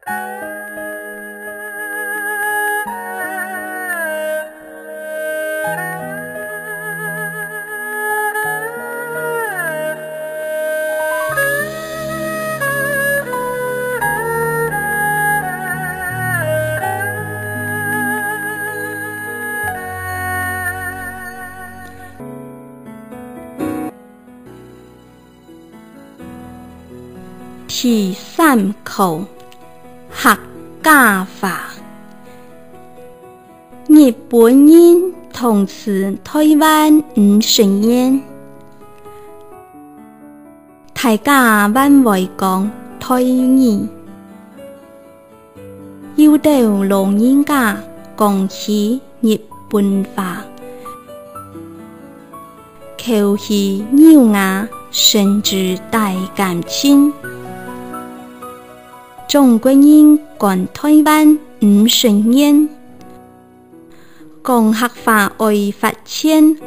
铁三课客家话，日本人统治台湾50年，大家還會講台語，有的老人家講起日本話，口氣咬牙，甚至帶感情。中國人管台灣五十年，講客話愛罰錢，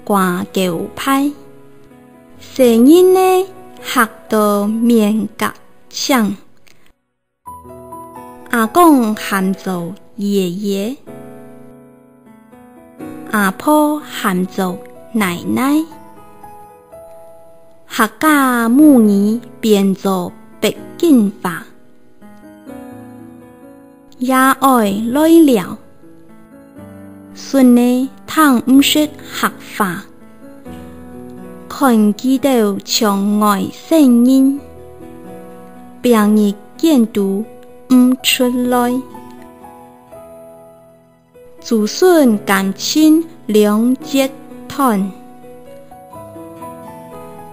掛橋牌，細人呢嚇到面頰青，阿公喊做爺爺，阿婆喊做奶奶，客家母語變做北京話，也愛來了，孫呢聽毋識客話，看見到像外省人，別人見都毋出來，祖孫感情兩截斷。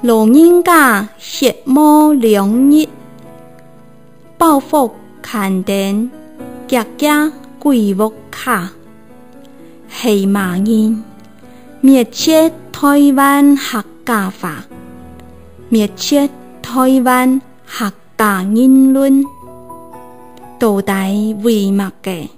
老人家歇無兩日，報復刊登家家鬼屋卡，係馬人滅絕台灣客家話，滅絕台灣客家言論，到底為麼个？